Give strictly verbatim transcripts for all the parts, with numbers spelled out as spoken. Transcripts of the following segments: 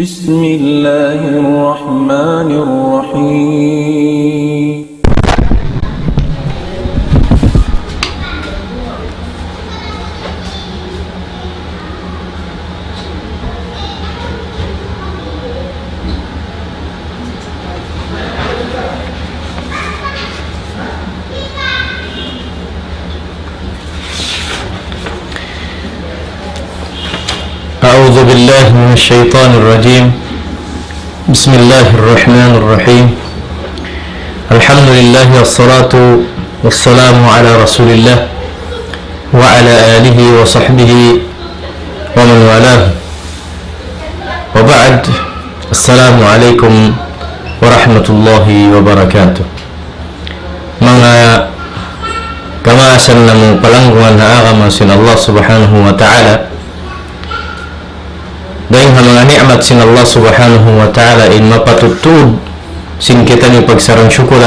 بسم الله الرحمن الرحيم. أعوذ بالله من الشيطان الرجيم. بسم الله الرحمن الرحيم. الحمد لله والصلاة والسلام على رسول الله وعلى آله وصحبه ومن والاه. وبعد. السلام عليكم ورحمة الله وبركاته. Manga kamaasan namu' palanggungan ha agama sin Allah Subhanahu wa Ta'ala. Dayng ha manga ni'mat sin Allah Subhanahu wa Ta'ala in mapatut tuud sin kitaniyu pagsarang-sukul,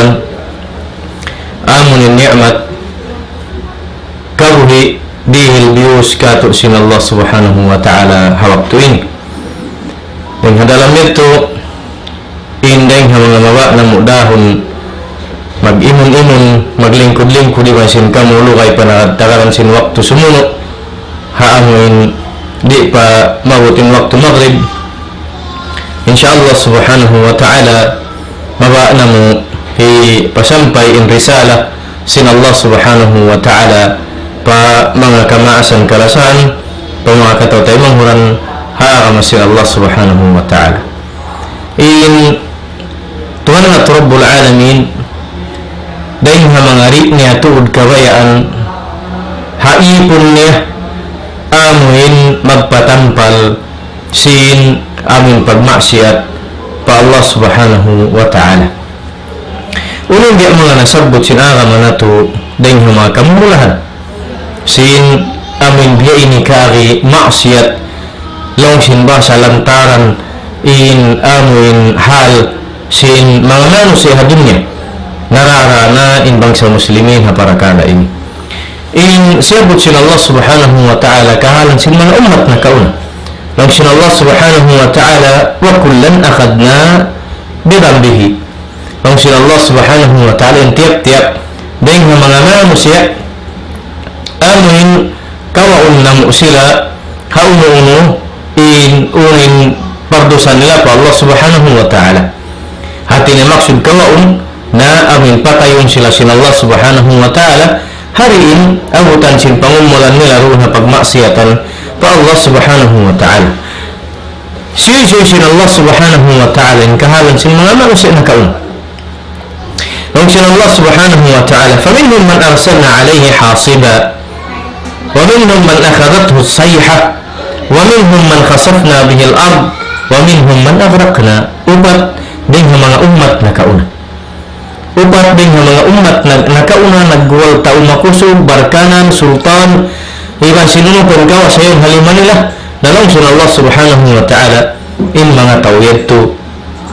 amu in ni'mat kabuhi' dihil biyus kātu' sin Allah Subhanahu wa Ta'ala ha waktu ini. Dayng ha dalam yadtu, in dayng ha manga mabaya' namu' dahun, mag-imun-imun, maglingkud-lingkud iban sin kamu lugay pa na tagaran sin waktu sumunu', ha amu in di' pa maabut in waktu magrib. Insya Allah Subhanahu wa Ta'ala, mabaya' namu' hipasampay in risala sin Allah Subhanahu wa Ta'ala pa manga kamaasan kalasahan, pa manga kataw-taymanghuran ha agama sin Allah Subhanahu wa Ta'ala. In Tuhan natu' Rabbul Alamin, dayng ha manga di' niya tuud kabayaan, ha ipun niya, amu in magpatampal sin amu in pagmaksiyat pa Allah Subhanahu wa Ta'ala. Unu in biya' manga nasabbut sin agama natu' dayng ha manga kamumulahan. Sin amu in biya' ini kari maksiyat, laung sin bahasa lantaran in amu in hal sin manga manusiya' ha dunya. Narara na in bangsa muslimin ha parakala' ini. In siyabbut sin Allah Subhanahu wa Ta'ala kahalan sin manga ummat nakauna. Laung sin Allah Subhanahu wa Ta'ala, وكلا أخذنا بذنبه. Laung sin Allah Subhanahu wa Ta'ala, in tiyap-tiyap dayng ha manga manusiya', amu in kawaun namu' sila ha unu-unu in, unu in pardusa nila pa Allah Subhanahu wa Ta'ala. Hati niya maksud kawaun na amu in patayun sila sin Allah Subhanahu wa Ta'ala, ha di' in abutan sin pangumulan nila duun ha pagmaksiyatan pa Allah Subhanahu wa Ta'ala. Siyuysuy sin Allah Subhanahu wa Ta'ala in kahalan sin manga manusiya' nakauna. Laung sin Allah Subhanahu wa Ta'ala, فمنهم من أرسلنا عليه حاصبا ومنهم من أخذته الصيحة ومنهم من خسفنا به الأرض ومنهم من أغرقنا. Upat dayng ha manga ummat nakauna. Upat dayng ha manga ummat nag-, nakauna nagguwal tau makusug, barkanan, sultan, iban sin unu pa in kawasa yan ha lima nila. Na laung sin Allah Subhanahu wa Ta'ala, in manga tau yadtu,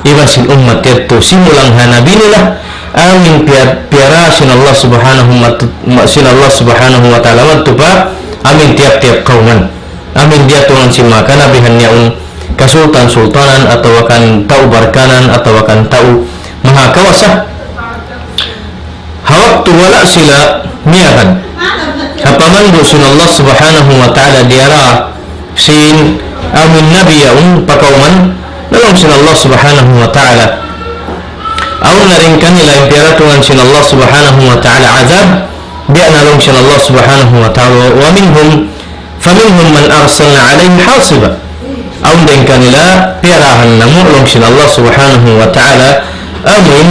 iban sin ummat yadtu, simulang ha nabi nila, amu in piya-, piyara sin Allah Subhanahu wa t-, ma-, sin Allah Subhanahu wa Ta'ala madtu pa amu in tiyap-tiyap kawman. Amu in diyatungan sin manga kanabihan yaun, kasultan-sultanan, atawa kan tau barkanan, atawa kan tau mahakawasa. Ha waktu wala' sila miyagad ha pamandu' sin Allah Subhanahu wa Ta'ala, diyara sin amu in nabi yaun pa kawman, na laung sin Allah Subhanahu wa Ta'ala, awn na dayn kanila in piyaratungan sin Allah Subhanahu wa Ta'ala azab, biya' na laung sin Allah Subhanahu wa Ta'ala, ومنهم فمنهم من أرسلنا عليه حاصبا. Awn dayn kanila piyarahan namu' laung sin Allah Subhanahu wa Ta'ala, amu in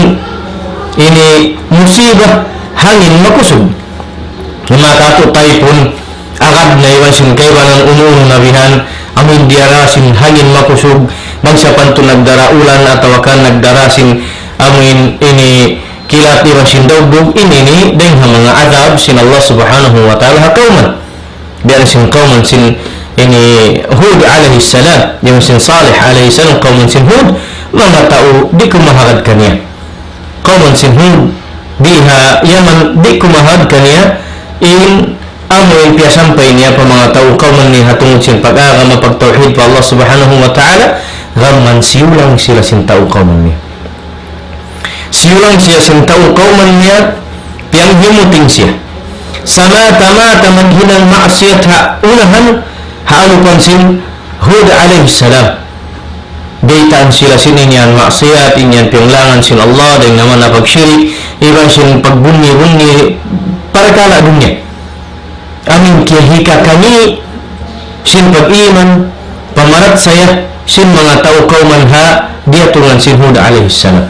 ini musiba hangin makusug. Manga katu' taypun, agad na iban sin kaibanan unu-unu na bihan, amu in diyara sin hangin makusug, bang sa pantu nagdara ulan atawa kan nagdara sin amu in ini kilat iban sin dagbug, ini ini dayn ha manga azab sin Allah Subhanahu wa Ta'ala ha kawman. Biya' na sin kawman sin ini Hud alayhi salam, iban sin Salih alayhi salam, kawman sin Hud, manga tau di' kumahagad kaniya. Kawman sin Hud, di ha Yaman, di' kumahagad kaniya, in amu in piyasampay niya pa manga tau kawman niya ha tungud sin pag-agama, pagtawhid pa Allah Subhanahu wa Ta'ala, Gam man siyulang sila sin tau kawman niya. Siyulang siya sin tau kawman niya, piyanghimuting siya. Samata-mata maghinang maksiyat ha unahan, ha alupan sin Hud alayhi salam. Baytaan sila sin in yan maksiyat, in yan piyanglangan sin Allah, dayn ha manga pagshirik, iban sin pagbunyi-bunyi, parakala' dunya. Amu in kiyahikakani sin pag-iman, pamarachaya sin manga tau kawman ha diyatungan sin Hud alayhi salam.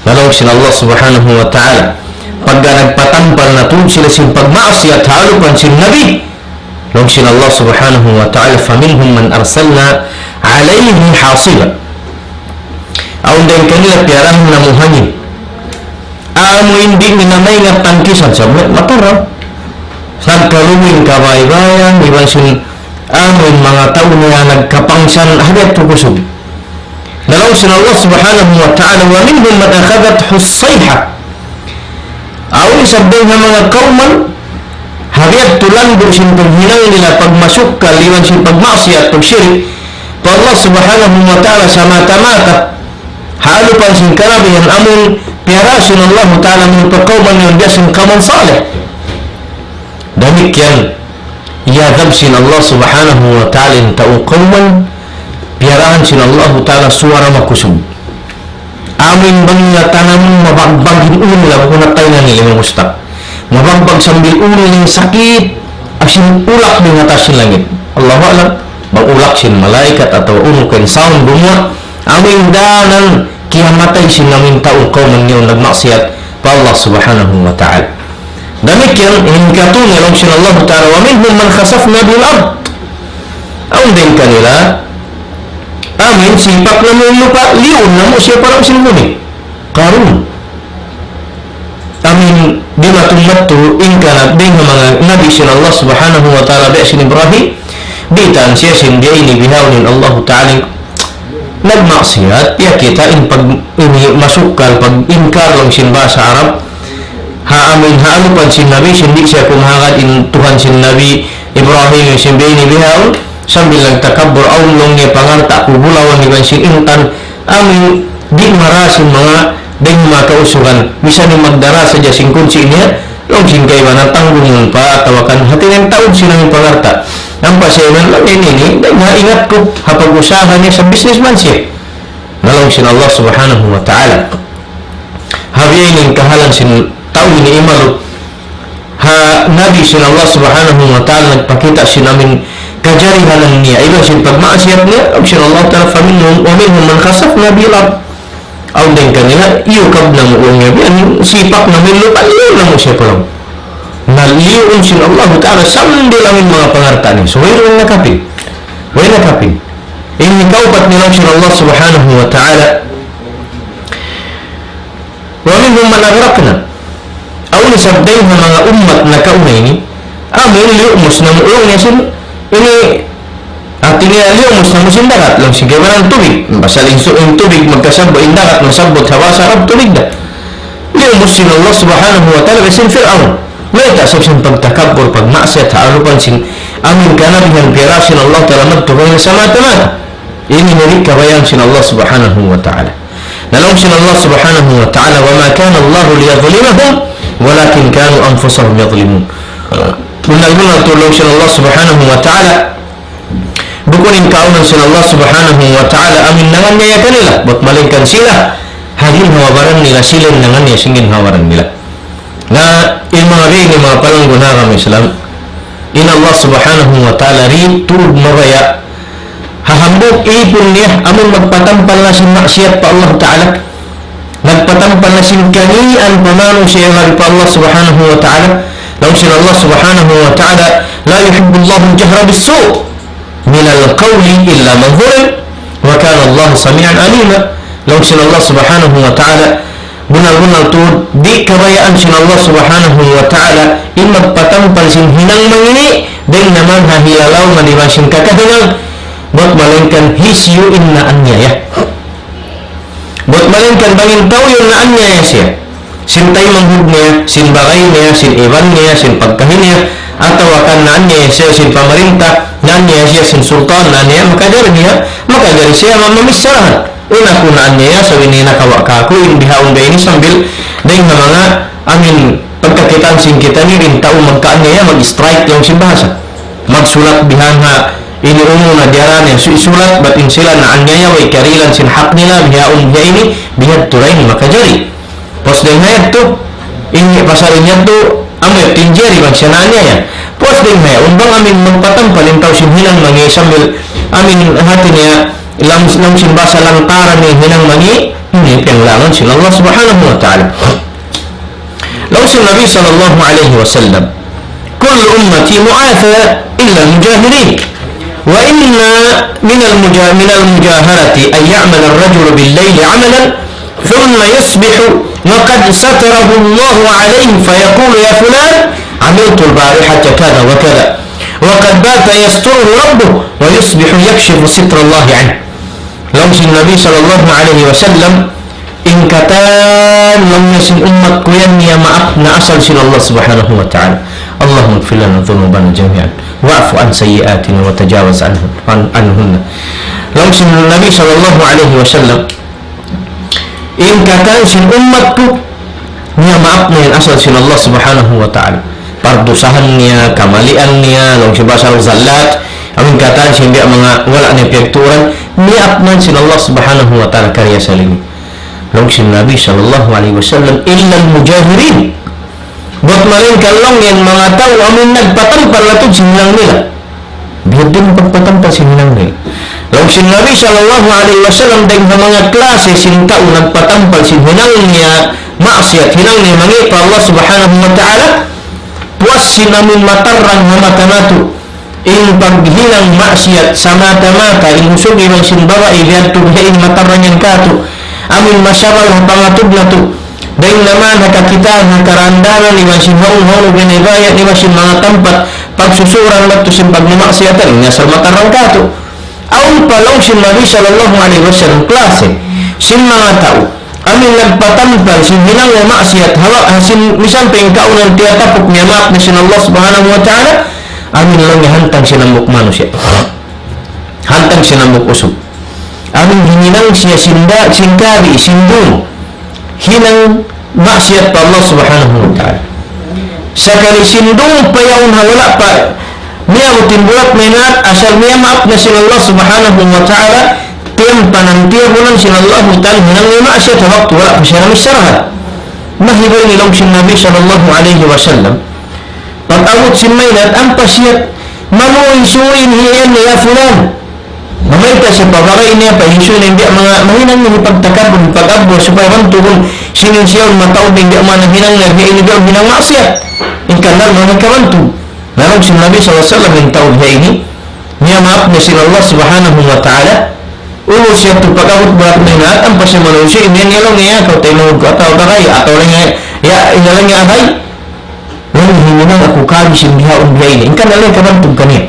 Laung sin Allah subhanahu wa ta'ala, pagka nagpatampal na tuud sila sin pagmaksiyat ha alupan sin Nabi, laung sin Allah subhanahu wa ta'ala, فمنهم من أرسلنا عليه حاصبا. Awn dayn kanila piyarahan namu' hangin. Amu in di' nila maingat tangkisan, sabab mataud. Nagkaluwi in kabaybayan, iban sin amu in manga tau niya nagkapangsan, hangkan kusug. Laung sin Allah subhanahu wa ta'ala, ومنهم من أخذته الصيحة. Awn isab dayn ha manga kawman, ha biya' tuud landu' sin paghinang nila pagmasukkal, iban sin pagmaksiyat, pagshirik pa Allah subhanahu wa ta'ala samata-mata. Ha alupan sin kanabihan amun piyara sin Allah ta'ala amun pa kawman yan biya' sin kawman Salih. Damikkiyan, iyadab sin Allah subhanahu wa ta'ala in tau kawman, piyarahan sin Allah ta'ala suwara makusug. Amu in bang nila tanamun mabagbag in ulu nila, bukun na tayo na nila mamustak. Mabagbag sambil ulu nila sakit, asin ulak dayn ha taas sin langit. Allahu a'lam, bang ulak sin malaikat atawa unu ka in sound gumuwa', amu in danan kiyamatay sin amu in tau kawman niya nagmaksiyat pa Allah subhanahu wa ta'ala. Damikkiyan in katu' niya laung sin Allah ta'ala, ومنهم من خسفنا به الأرض. Awn dayn kanila, amu in sipak namu' in lupa', liyuun namu' siya pa lawm sin bumi. Qarun. Amu in dimatung madtu in kanat dayn ha manga nabi sin Allah subhanahu wa ta'ala biya' sin Ibrahim, baytaan siya sin biya' ini bihaun in Allah ta'ala nagmaksiyat, ya kita in pag-, ini masukkal, pag-inkar laung sin bahasa Arab. Ha amu in ha alupan sin Nabi, sin di' siya kumahagad in Tuhan sin Nabi Ibrahim, sin biya' ini bihaun, sambil nagtakabbur, awn laung niya pangalta' ku bulawan iban sin intan, amu in di' mara sin manga dayn ha manga kausugan, misan in magdara sadja sin kunsi' niya, laung sin kaibanan tanggungun pa, atawa kan hati niya taud sin amu in pangalta'. Ampa siya iman laung ini, ini, dayn ha ingat ku, ha pag-usaha niya sa businessman siya. Na laung sin Allah subhanahu wa ta'ala. Ha biya' ini in kahalan sin tau ini imalup ha Nabi sin Allah subhanahu wa ta'ala nagpakita' sin amu in kajarihanan niya, iban sin pagmaksiyat niya, laung sin Allah ta'ala, فمنهم، ومنهم من خسفنا به الأرض. Awn dayn kanila, iyukab namu' laung niya, biya' ini sipak namu' in lupa', liyuun namu' siya pa lawm. Na liyuun sin Allah ta'ala, sambil amu in manga pangalta' niya. So, way nakapin. Way nakapin. In kaupat niya laung sin Allah subhanahu wa ta'ala, ومنهم من أغرقنا. Awn isab dayn ha manga ummat nakauna ini, amu in liyumus namu' laung niya sin, ini, hati niya liyumus namu' sin dagat, laung sin kaibanan tubig. Pasal in su-, in tubig magkasabut, in dagat masabbut ha bahasa Arab tubig da. Liyumus sin Allah subhanahu wa ta'ala biya' sin Fir'aun. Mayta' sabab sin pagtakabbur, pagmaksiyat ha alupan sin amu in kanabihan piyara sin Allah ta'ala madtu kaniya samata-mata. Ini mari kabayaan sin Allah subhanahu wa ta'ala. Na laung sin Allah subhanahu wa ta'ala, وما كان الله ليظلمهم ولكن كانوا أنفسهم يظلمون. Bunnal-bunnal tuud laung sin Allah subhanahu wa ta'ala, bukun in kaawnan sin Allah subhanahu wa ta'ala amu in nanganiaya kanila, bat malaingkan sila, ha ginhawa-baran nila, sila in nanganiaya sin ginhawa-baran nila. Na, in manga biya' ini manga palanggun ha agama Islam, in Allah subhanahu wa ta'ala di' tuud mabaya' ha hambuuk ipun niya, amun magpatampal na sin maksiyat pa Allah ta'ala. Nagpatampal na sin kangīan pa manusiya' labi pa Allah subhanahu wa ta'ala. Laung sin Allah subhanahu wa ta'ala, لا يحب الله الجهر بالسوء من القول إلا من ظلم وكان الله سميعا عليما. Laung sin Allah subhanahu wa ta'ala, bunnal-bunnal tuud, di' kabayaan sin Allah subhanahu wa ta'ala, in magpatampal sin hinang mangī', dayn ha manga hilalaw maliban sin kakahinang, bat malaingkan hisiyu in naaniaya. Bat malaingkan bang in tau yan naaniaya siya. sin taymanghud niya, sin bagay niya, sin iban niya, sin pagkahi niya, atawa kan naaniaya siya sin pamarinta, naaniaya siya sin sultan, naaniaya, makajari niya, makajari siya ma-, mamissarahan. Unu ku naaniaya, sawi niya nakawa' kaku', in bihaun biya' ini sambil, dayn ha manga, amin, pagkakitaan sin kita ini, in tau magkaaniaya, mag-strike laung sin bahasa. Magsulat bihan ha, ini unu na diyara niya, su-, sulat, bat in sila naaniaya, way karihilan sin hak nila, bihaun biya' ini, bihadtu da in makajari. Pus dayn ha yadtu, ini pasal in yadtu, amu yadtu in jari bang siya naaniaya. Pus dayn ha yadtu, bang amin magpatampal in tau sin hinang mangi' sambil amin hati niya, lam-, laung sin bahasa lantaran niya hinang mangi', ini piyanglangan sin Allah Subhanahu wa Ta'ala. Laung sin Nabi sallallahu alayhi wasallam, كل أمتي معافى إلا المجاهرين. وإن من المجا-، من المجاهرة أن يعمل الرجل بالليل عملا ثم يصبح وقد ستره الله عليه فيقول: يا فلان، عملت البارحة كذا وكذا، وقد بات يستره ربه ويصبح يكشف ستر الله عنه. Laung sin Nabi sallallahu alayhi wasallam, in katan laung niya sin ummat ku yan niya maap na asal sin Allah Subhanahu wa Ta'ala. اللهم اغفر لنا ذنوبنا جميعا واعف عن سيئاتنا وتجاوز عنه-، عن-، عنهن. Laung sin Nabi sallallahu alayhi wasallam, in katan sin ummat ku niya maap na yan asal sin Allah Subhanahu wa Ta'ala. Pardusahan niya, kamalian niya, laung sin bahasa zallat, amin katan sin biya' manga wala' niya piyagturan, niya apnan sin Allah Subhanahu wa Ta'ala kariya salini. Laung sin Nabi sallallahu alayhi wasallam, إلا المجاهرين. Bat malaingkan laung yan manga tau amin nagpatampal na tuud sin hinang nila. Biya' diin pagpatampal sin hinang niya. Laung sin Nabi sallallahu alayhi wasallam, dayn ha manga klase sin tau nagpatampal sin hinang niya maksiyat, hinang niya mangi' pa Allah Subhanahu wa Ta'ala, puas sin amun matarrang ha mata natu'. In paghinang maksiyat samata-mata, in usug iban sin babai, biya' tu biya' in matarrang yan katu'. Amun masabal ha pangatud natu'. Dayn ha manga kakitaan, ha karandanan, iban sin hawnu-hawnu biyaybayan, iban sin manga tampat pagsusuran natu' sin pagmamaksiyatan, in asal matarrang katu'. Awn pa laung sin Nabi sallallahu alayhi wasallam klase sin manga tau amin nagpatampal sin hinang niya maksiyat, ha, ha sin, misan pa in kaunan tiyatapuk niya maap na sin Allah Subhanahu wa Ta'ala, amin laung niya hantang sin hambuuk manusiya'. Hantang sin hambuuk usug. Amin hinang siya sin da-, sin kabi, sin dum. Hinang maksiyat pa Allah Subhanahu wa Ta'ala. Sakali sin dum pa yaun ha wala' pa miyabut in bulat maynaat, asal miyamaap na sin Allah Subhanahu wa Ta'ala, tiyampanan, tiyabunan sin Allah Ta'ala hinang niya maksiyat ha waktu wala' pa siya namissarahan. Mahiba ini laung sin Nabi sallallahu alayhi wasallam. Pag-abut sin maynaat, ampa siya mamuysuy in hiyan niya, "Ya fulan." Mamayta' siya pa bagay niya, pa hisuy niya, biya' manga mahinang niya hipagtakabun, hipag-abbu, supaya bantugun sin siya yaun mataud in biya' manga hinang niya, biya' ini biya' hinang maksiyat. In kannal manga kabantug. Laung sin Nabi sallallahu alayhi wasallam, in tau biya' ini, miyamaap na sin Allah Subhanahu wa Ta'ala, unu siya tu pag-abut bulat maynaat, ampa siya manuysuy, in hiyan niya laung niya, "Kaw taymanghud ku, atawa bagay, atawa laung niya, ya, in laung niya agay." Laung niya, "Hinang aku kabi sin bihaun biya' ini." In kannal niya kabantug kaniya.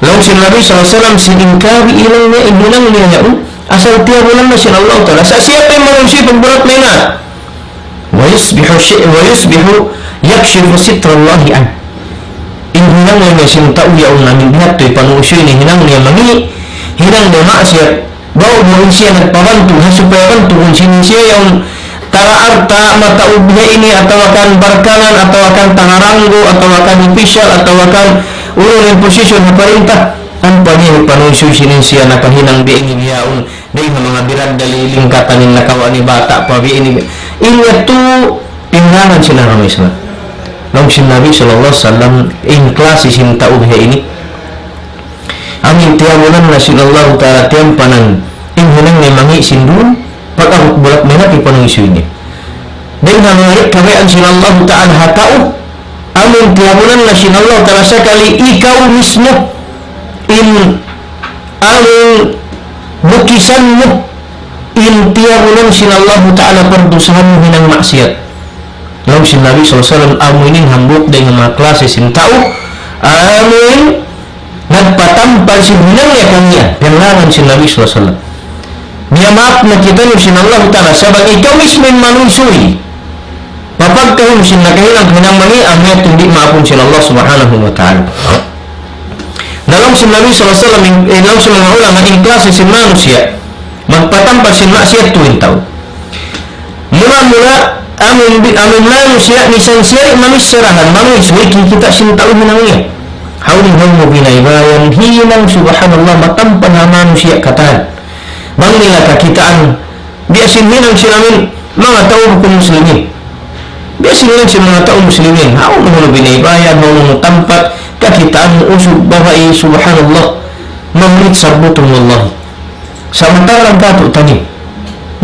Laung sin Nabi sallallahu alayhi wasallam, sin in kabi laung niya, in hinang niya yaun, asal tiyabunan na sin Allah Ta'ala. Sa' siya pa in manuysuy pagbulat maynaat. ويصبح ش-، ويصبح يكشف ستر الله عنه. In hinang niya sin tau yaun amin biya' tu, panuysuy niya hinang niya mangi', hinang niya maksiyat, bang bukun siya nagpabantug, ha supaya bantugun sin siya yaun tara alta', mataud biya' ini, atawa kan barkanan, atawa kan tangaranggu, atawa kan opisyal, atawa kan unu in posisyon ha parinta. Ampa niya panuysuy sin siya nakahinang biya' ini bihaun. Dayn ha manga biragdali, lingkatan in nakawa' niya, bata' pa biya' ini. In yadtu piyanglangan sin agama Islam. Laung sin Nabi sallallahu alayhi wasallam, in klase sin tau biya' ini, amin tiyabunan na sin Allah Ta'ala, tiyampanan in hinang niya mangi' sin dum, pag-abut bulat maynaat panuysuy niya. Dayn ha manga kabayaan sin Allah Ta'ala ha tau, amin tiyabunan na sin Allah Ta'ala, sakali ikaw mismu in amun bukisan mu in tiyabunan sin Allahu Ta'ala pardusahan mu hinang maksiyat. Laung sin Nabi sallallahu alayhi wasallam, amu ini in hambuuk dayn ha manga klase sin tau, amu in nagpatampal sin hinang niya kaniya, piyanglangan sin Nabi sallallahu alayhi wasallam. Miyamaap na kitaniyu sin Allah Ta'ala, sabab ikaw mismu in manuysuy. Papagkahi mu sin nakahinang hinang mangī', amu yadtu di' maapun sin Allah Subhanahu wa Ta'ala. Na laung sin Nabi sallallahu alayhi wasallam, in, eh, laung sin manga ulama, in klase sin manusiya' magpatampal sin maksiyat tū in tau. Mula-mula, amun bi-, amun manusiya' misan siya di' mamicharahan, manuysuy, kikita' sin tau hinang niya. Hawnu-hawnu binaybayan, hinang, subhanallah, matampal ha manusiya' katan. Bang nila kakitaan, biya' sin hinang sin amin manga tau bukun muslimin. Biya' sin hinang sin manga tau muslimin. Hawnu-hawnu binaybayan, hawnu-hawnu tampat, kakitaan mu usug babai, subhanallah. Mamit sabbutun wallahi. Sa' matarrang katu'taniyu.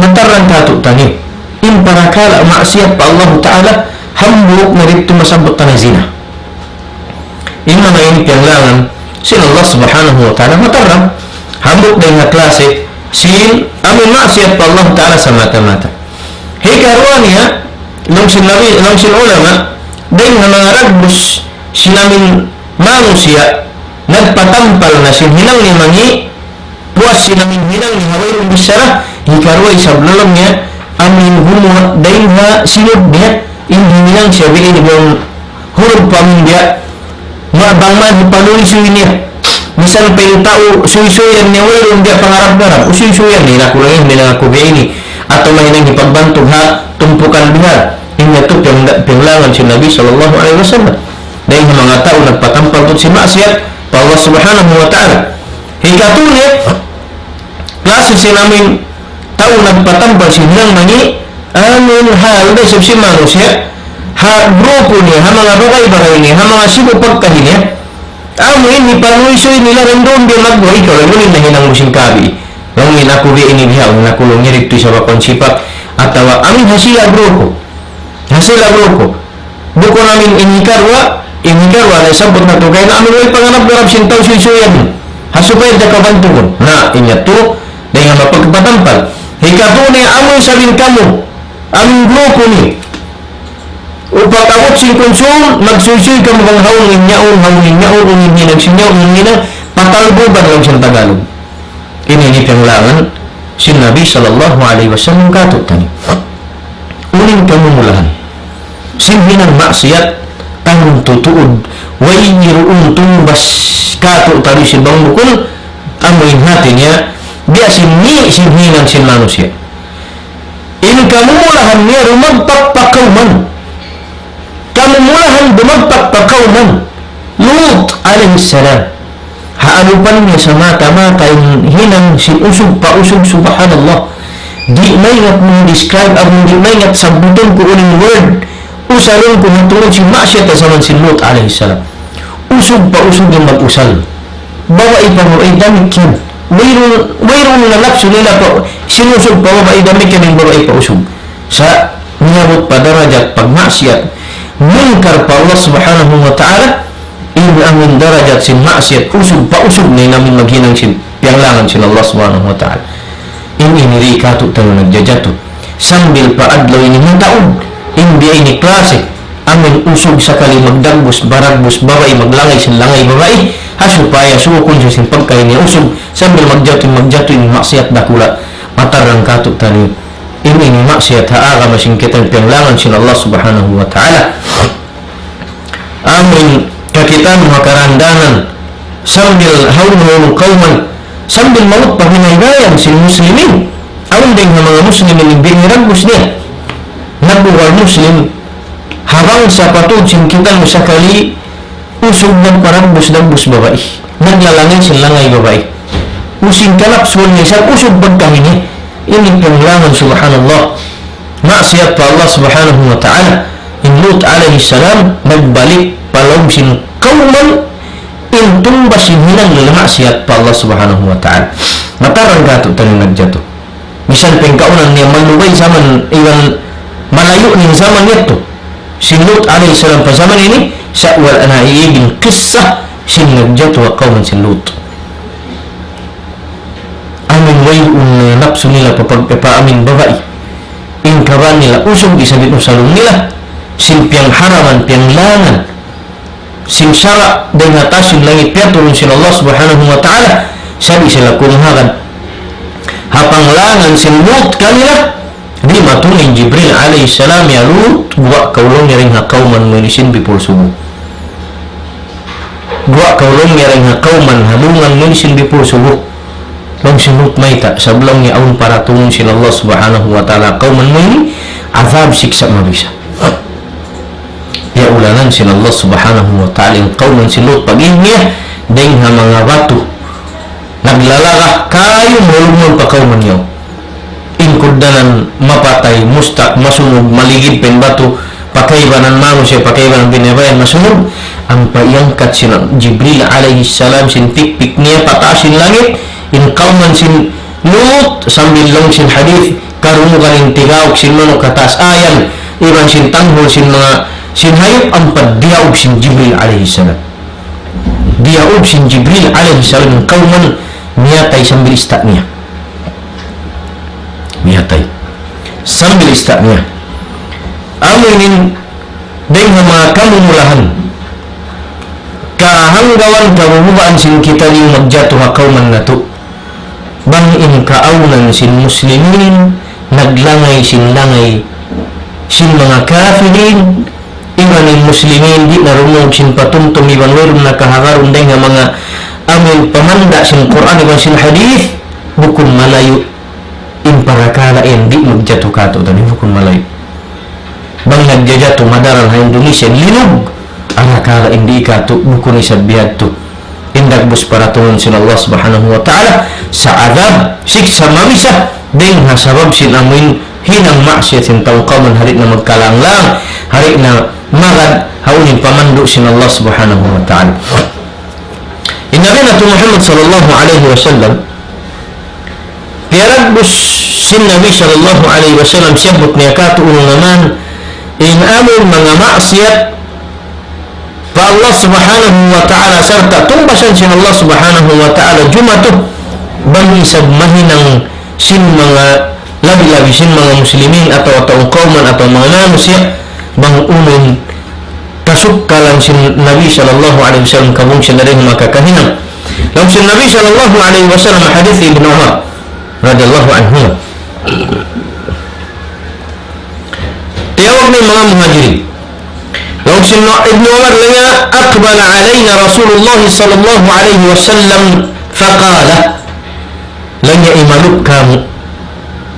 Matarrang katu'taniyu. In parakala' maksiyat pa Allah Ta'ala, hambuuk na didtu masabbut ta na zina. In manga ini piyanglangan sin Allah Subhanahu wa Ta'ala, matarrang. Hambuuk dayn ha klase sin amun maksiyat pa Allah Ta'ala samata-mata. Hikaruwa niya, laung sin Nabi, laung sin ulama, dayn ha manga dagbus sin amun manusiya', nagpatampal na sin hinang niya mangī', puas sin amun hinang niya ha wayruun bichara, hikaruwa isab laung niya, amun gumuwa' dayn ha simud niya, in hinang siya biya' ini bang hurug pa amun biya', ma-, bang man hipanuysuy niya. Misan pa in tau suysuyan niya wayruun biya' pangarap-ngarap, usuysuyan niya, naku laung in hinang aku biya' ini. Atawa mahinang hipagbantug ha tumpukan bihar. In yadtu piyang-, piyanglangan sin Nabi sallallahu alayhi wasallam. Dayn ha manga tau nagpatampal tuud sin maksiyat pa Allah Subhanahu wa Ta'ala. Hikatū niya, klase sin amun tau nagpatampal sin hinang mangī', amun hal da isab sin manusiya', ha grupu niya, ha manga bagay-bagay niya, ha manga sibu' pagkahi niya, amu in hipanuysuy nila, duun biya' magbuhay ka, laung in nahinang mu sin kabi. Laung in aku biya' ini bihaun, aku laung in didtu isab aku in sipak, atawa amun ha sila grupu. Ha sila grupu. Bukun amun in hikaruwa, in hikaruwa na sabbut natu' kayna amun way pangarap-ngarap sin tau suysuyan. Ha supaya da kabantugun. Na, in yadtu, dayn ha mapagpatampal. Hikatū niya amun isab in kamu, amun grupu niyu. Pag-abut sin kunsum, magsuysuy kamu bang hawnu in yaun, hawnu in yaun, unu in hinang sin yaun, unu in hinang, patalbuban laung sin Tagalog. Ini in piyanglangan sin Nabi sallallahu alayhi wasallam katu'taniyu. Unu in kamumulahan sin hinang maksiyat, amun tuud, wayruun tungbas katu'taniyu sin bang bukun, amu in hati niya, biya' sin ni, sin hinang sin manusiya'. In kamumulahan niya dumagpak pa kawman. Kamumulahan dumagpak pa kawman Lut alayhi salam. Ha alupan niya samata-mata in hinang sin usug pa usug, subhanallah. Di' maingat mag-describe, amun di' maingat sabbutun ku unu in word usalun ku ha tungud sin maksiyat ha jaman sin Lut alayhi salam. Usug pa usug in mag-usal. Babai pa babai damikkiyan. Wayruun, wayruun na napsu nila pa, sin usug pa babai damikkiyan in babai pa usug. Sa' miyabut pa darajat pagmaksiyat, mungkar pa Allah Subhanahu wa Ta'ala, in amun darajat sin maksiyat, usug pa usug na in amun maghinang sin piyanglangan sin Allah Subhanahu wa Ta'ala. In ini di' katu'taniyu nagjajatu. Sambil pa adlaw ini mataud, in biya' ini klase, amun usug sakali magdagbus, baragbus babai, maglangay sin langay babai, ha supaya suukun siya sin pagkahi niya usug, sambil magjatu, magjatu in maksiyat dakula', matarrang katu'taniyu. In ini maksiyat ha agama sin kita piyanglangan sin Allah Subhanahu wa Ta'ala. Amun kakitaan mu ha karandanan, sambil hawnu-hawnu kawman, sambil maut pa hinaybayan sin muslimin. Awn dayn ha manga muslimin in binirangbus niya. Nagbuwal muslim, ha bangsa pa tuud sin kita mu sakali, usug nagparagbus-dagbus babai. Naglalangay sin langay babai. Usug kanapsuan niya, sa' usug pagkahi niya. Ini piyanglangan, subhanallah. Maksiyat pa Allah Subhanahu wa Ta'ala. In Lut alayhi salam, nagbalik pa lawm sin kawman, in tungbas sin hinang nila maksiyat pa Allah Subhanahu wa Ta'ala. Matarrang katu'taniyu nagjatu. Misan pagkaunan niya malugay jaman iban malayu' in jaman yadtu. Sin Lut alayhi salam pa jaman ini, sa' wala' na iyibin kissa sin nagjatu ha kawman sin Lut. Amun wayruun na napsu nila pa pag-, pa amun babai. In kaban nila usug isab in usalun nila. Sin piyangharaman, piyanglangan sin sara' dayn ha taas sin langit piyaturun sin Allah Subhanahu wa Ta'ala, sa' di' sila kumuhakan. Ha panglangan sin Lut kanila, dimatung in Jibril alayhi salam, "Ya Lut, guwa' kaw laung niya dayn ha kawman mu ini sin before subuh. Guwa' kaw laung niya dayn ha kawman, ha dungan mu ini sin before subuh." Laung sin Lut, "Mayta'?" Sabab laung niya awn paratungun sin Allah Subhanahu wa Ta'ala kawman mu ini, adhab, siksa' mabisa. Piyaulangan sin Allah Subhanahu wa Ta'ala in kawman sin Lut pag-ihi niya dayn ha manga batu. Naglalaga kayu, mahulungan pa kawman niya. In kugdanan mapatay, mustak, masunud, maligid pa in batu, pa kaibanan manusiya', pa kaibanan binabayan, masunud. Ampa iyangkat sin Jibril alayhi salam sin pikpik niya pataas sin langit, in kawman sin Lut, sambil laung sin hadith, karungugan in tigaug sin manuk ha taas ayan, iban sin tanghul sin manga, sin hayup, ampa diyaug sin Jibril alayhi salam. Diyaug sin Jibril alayhi salam in kawman, miyatay sambil ista' niya. Miyatay sambil ista' niya. Amu ini dayn ha manga kamumulahan, kahanggawan, kabububaan sin kita ini magjatu ha kawman natu'. Bang in kaawnan sin muslimin naglangay sin langay sin manga kafirin, iban in muslimin di' na dumungug sin patumtum iban wayruun na kahagarun dayn ha manga amu in pamanda' sin Qur'an iban sin hadith, bukun malayu' in parakala' yan di' magjatu katu', tani bukun malayu'. Bang nagjajatu madaral ha Indonesia, linug, parakala' in di' katu', bukun isab bihadtu. In dagbus paratungun sin Allah Subhanahu wa Ta'ala, sa' adhab, siksa' mabisa, dayn ha sabab sin amu in hinang maksiyat sin tau kawman, hari na magkalanglang, hari na magad, ha unu in pamandu' sin Allah Subhanahu wa Ta'ala. In Nabi natu' Muhammad sallallahu alayhi wasallam, piyaragbus sin Nabi sallallahu alayhi wasallam, siyabbut niya katu' unu na man in amu in manga maksiyat pa Allah Subhanahu wa Ta'ala, sarta' tungbasan sin Allah Subhanahu wa Ta'ala jumatu, bang isab mahinang sin manga, labi-labi sin manga muslimin atawa tau kawman atawa manga manusiya', bang unu in kasukkalan sin Nabi sallallahu alayhi wasallam, kabungsihan dayn ha manga kakahinang. Laung sin Nabi sallallahu alayhi wasallam, hadith Ibn Umar radiyallahu anhu. Tiyawag niya in manga Muhajirin. Laung sin Ibn Umar, laung niya, أقبل علينا رسول الله صلى الله عليه وسلم فقال. Laung niya, imalup kāmu'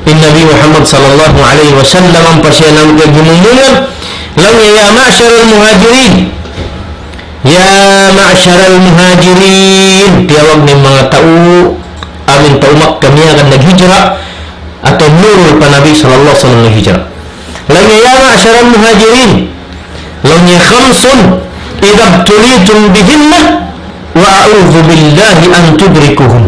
in Nabi Muhammad sallallahu alayhi wasallam, ampa siya nalup niya gimumungan. Laung niya, يا معشر المهاجرين. يا معشر المهاجرين. Tiyawag niya in manga tau, amu in tau Makkah miyagad naghijra, atawa murul pa Nabi sallallahu alayhi wasallam naghijra. Laung niya, يا معشر المهاجرين. Laung niya, خمس إذا ابتليتم بهن وأعوذ بالله أن تدركوهن.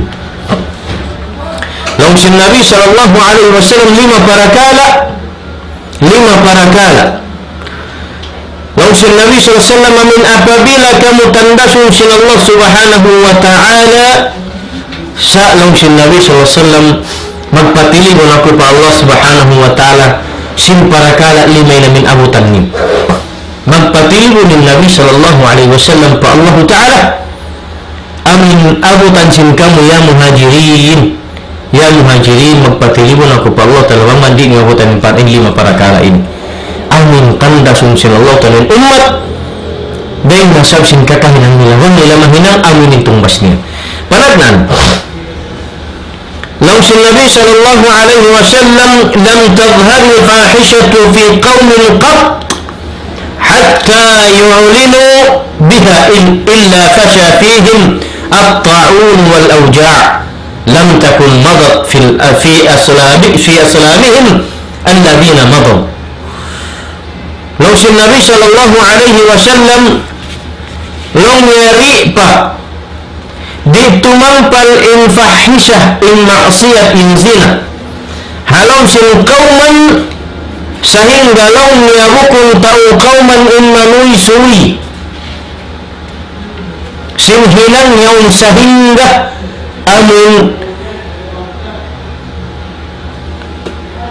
Laung sin Nabi sallallahu alayhi wasallam, lima parakala', lima parakala'. Laung sin Nabi sallallahu alayhi wasallam, amu in apabila kamu tandasun sin Allah Subhanahu wa Ta'ala, sa' laung sin Nabi sallallahu alayhi wasallam, magpatilibun aku pa Allah Subhanahu wa Ta'ala sin parakala' lima in amu in abutan niyu. Magpatilibun in Nabi sallallahu alayhi wasallam pa Allahu Ta'ala, amu in abutan sin kamu, ya Muhajirin. Ya Muhajirin, magpatilibun aku pa Allah Ta'ala, bang man di' niyu abutan in pa-, in lima parakala' ini. Amu in tandasun sin Allah Ta'ala in ummat, dayn ha sabab sin kakahinang nila, bang nila mahinang, amu in tungbas nila. Panagnaan. Laung sin Nabi sallallahu alayhi wasallam, لم تظهر الفاحشة في قوم قط حتى يعلنوا بها إل-، إلا فشى فيهم الطاعون والأوجاع لم تكن مضت في ال-، في أصلاب-، في أصلابهم الذين مضوا. Laung sin Nabi sallallahu alayhi wasallam, laung niya di' pa, di' tumampal in fahisha, in maksiyat, in zina, ha lawm sin kawman, sahingga laung niya bukun tau kawman in manuysuy sin hinang yaun, sahingga amun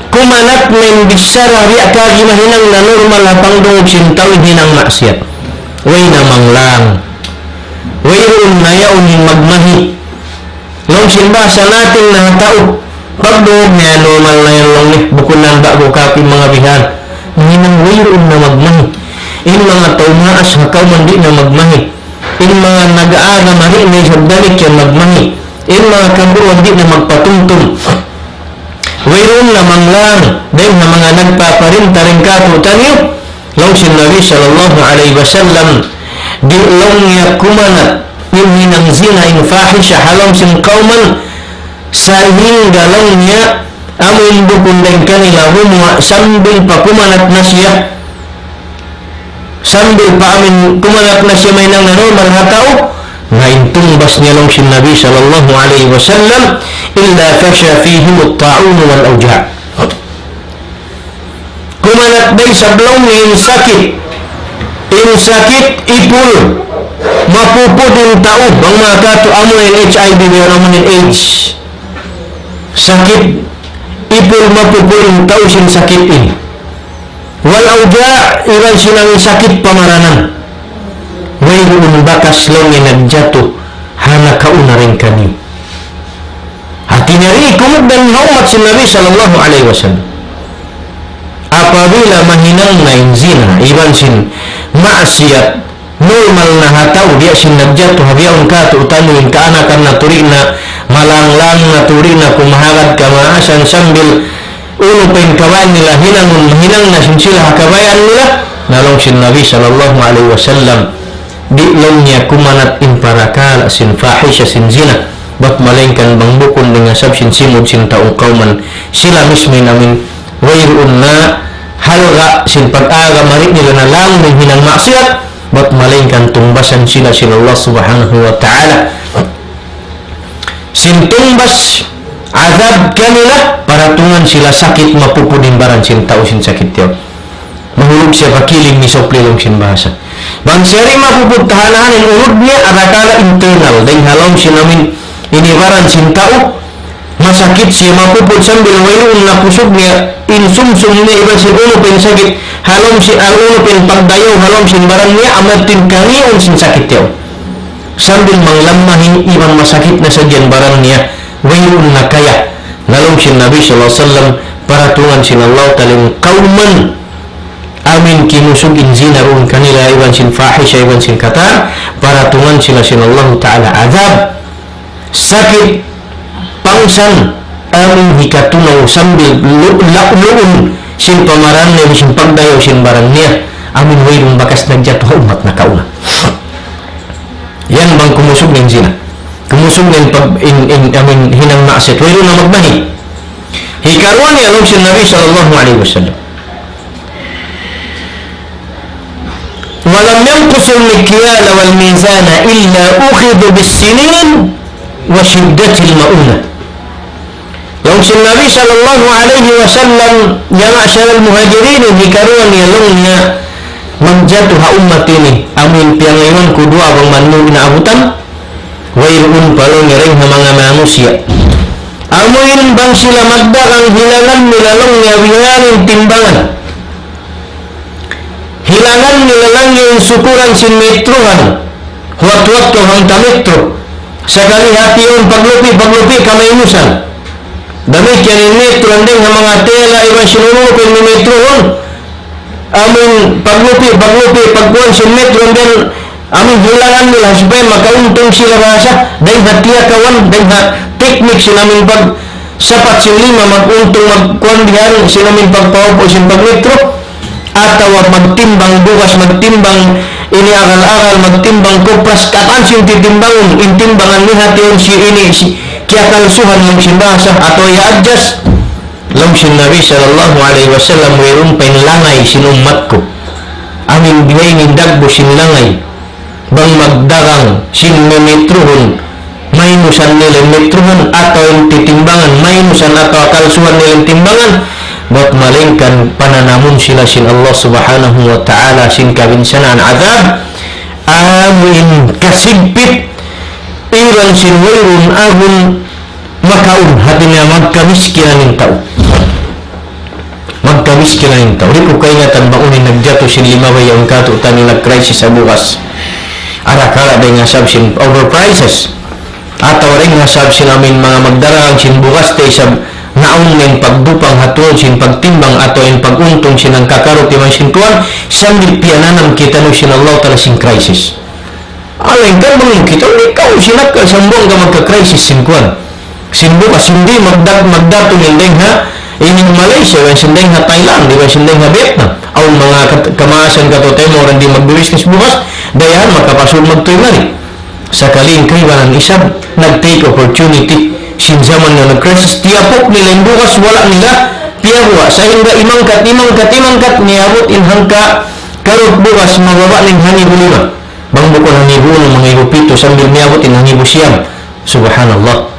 kumanat main bichara biya' kaagi mahinang na normal ha pangdungug sin tau in hinang maksiyat. Way na manglang. Wayruun na yaun in magmahi. Laung sin bahasa natin na tau, pag Niya normal na yan laung niya, bukun na ba'gu kapi manga bihan. Mahinang wayruun na magmahi. In manga tau maas ha kawman di' na magmahi. In manga nag-aaga mari na isab damikkiyan magmahi. In manga kaguruhan di' na magpatumtum. Wayruun na manglang, dayn ha manga nagpaparinta dayn kātu'niyu, laung sin Nabi sallallahu alayhi wasallam, di' laung niya kumanat in hinang zina, in fahisha, ha lawm sin kawman, sahingga laung niya, amu in bukun dayn kanila gumuwa' sambil pa kumanat na siya. Sambil pa amu in kumanat na siya mahinang na normal ha tau, na in tungbas niya laung sin Nabi sallallahu alayhi wasallam, إلا فشى فيهم الطاعون والأوجاع. Kumanat da isab laung niya in sakit, in sakit ipul, mapupud in tau, bang manga katu' amu in H I V, amu in AIDS. Sakit ipul, mapupud in tau sin sakit ini. والأوجاع, iban sin amu in sakit pamaranan. Wayruun bakas laung niya nagjatu ha nakauna dayn kaniyu. Hati niya di' kumugdan ha ummat sin Nabi sallallahu alayhi wasallam. Apabila mahinang na in zina, iban sin maasiyat, normal na ha tau, biya' sin nagjatu ha bihaun katu' taniyu, in kaanakan na tuud na, malanglang na tuud na, kumahagad kamaasan sambil unu pa in kabayaan nila hinangun, hinang na sin sila ha kabayaan nila, na laung sin Nabi sallallahu alayhi wasallam, di' laung niya kumanat in parakala' sin fahisha, sin zina, bat malaingkan bang bukun dayn ha sabab sin simud sin tau kawman, sila mismu in amu in wayruun na halga' sin pag-aga mari nila na laung niya hinang maasiyat, bat malaingkan tungbasan sila sin Allah Subhanahu wa Ta'ala. Sin tungbas adab kanila, paratungan sila sakit mapupud in baran sin tau sin sakit yaun. Mahulug siya pa kiling misopli laung sin bahasa. Bang siya di' mapupud tahan-tahan in unud niya, adakala internal, dayn ha lawm sin amu in ini baran sin tau, masakit siya mapupud sambil wayruun na kusug niya, in sumsum niya iban sin unu pa in sakit, ha lawm sin, ha unu pa in pagdayaw, ha lawm sin baran niya, amu in kaniun sin sakit yaun. Sambil manglammahi iban masakit na sadja in baran niya, wayruun na kaya. Na laung sin Nabi sallallahu alayhi wasallam, paratungan sin Allah Ta'ala in kawman amu in kimusug in zina duun kanila iban sin fahisha iban sin katan, paratungan sila sin Allah Ta'ala adab, sakit, pangsan, amu in hikatunaw sambil lu-, la-, luun sin pamaran niya, sin pagdayaw sin baran niya, amu in wayruun bakas nagjatu ha ummat nakauna. Yan bang kumusug na in zina. Kumusug na in pag-, in, in, amu in hinang maasiyat. Wayruun na magmahi. Hikaruwa niya laung sin Nabi sallallahu alayhi wasallam. ولم ينقصوا المكيال والميزان إلا أخذوا بالسنين وشدة المؤونة. Laung sin Nabi sallallahu alayhi wasallam, ya ma'sharal muhajirin, hikaruwa niya laung niya magjatu ha ummat ini, amu in piyangayuan ku duwa bang man mu inaabutan, wayruun pa laung niya dayn ha manga manusiya'. Amu in bang sila magdagang hilangan nila laung niya bihaini in timbangan. Hilangan nila laung niya in sukuran sin metrohan. Huwat-huwat kaw hangka metro. Sakali hati yaun paglupi', paglupi' kamaynusan. Damikkiyan in metro, andeng ha manga tela iban sin unu-unu pa in metrohun. Amun paglupi', paglupi', pagkuan sin metro, andeng amun hilangan nila supaya makauntung sila bahasa, dayn ha tiyakawan, dayn ha teknik sin amun pagsapat sin lima, mag-untung, magkuan bihan sin amun pagpaupu' sin pagmetro, atawa magtimbang bugas, magtimbang ini agal-agal, magtimbang kupras, katan sin titimbangun, in timbangan niya hati yaun si ini, si, kiyakalsuhan laung sin bahasa, atawa ya adjust, laung sin Nabi sallallahu alayhi wasallam, wayruun pa in langay sin ummat ku. Amun bihaini in dagbu sin langay. Bang magdagang sin memetrohun, maynusan nila in metrohun, atawa in titimbangan, maynusan atawa kalsuhan nila in timbangan, bat malaingkan pananamun sila sin Allah Subhanahu wa Ta'ala sin kabinsanaan adab, amu in kasigpit, iban sin wayruun agun makaun, hati niya magkamiskinan in tau. Magkamiskinan in tau. Di' ku kaingatan bang unu in nagjatu sin limabay yaun katu' taniyu nag-crisis ha bugas. Arakala' dayn ha sabab sin overprices. Atawa dayn ha sabab sin amun manga magdagang sin bugas ta isab na awn na in pagdupang ha tungud sin pagtimbang atawa in pag-untung sin hangkakarut iban sin kuwan, sambil piyananam kitaniyu sin Allah Ta'ala sin crisis. Awn ka bang kita, ikaw sin akkal sambung ka magka-crisis sin kuwan. Sin bugas, sin di' magdat-, magdatung in dayng ha, in Malaysia, iban sin dayng ha Thailand, iban sin dayng ha Vietnam. Awn manga kat-, kamaasan katu' taymanghud di' magbi-business bugas, dayahan makapasul magtuy mari. Sakali in kaibanan isab, nag-take opportunity, sin jaman na nag-crisis, tiyapuk nila in bugas, wala' nila piyaguwa'. Sahingga imangkat, imangkat, imangkat, miyabut in hangka karut bugas, mababa' na in hangibu lima. Bang bukun hangibu unum, hangibu pitu, sambil miyabut in hangibu siyam. Subhanallah.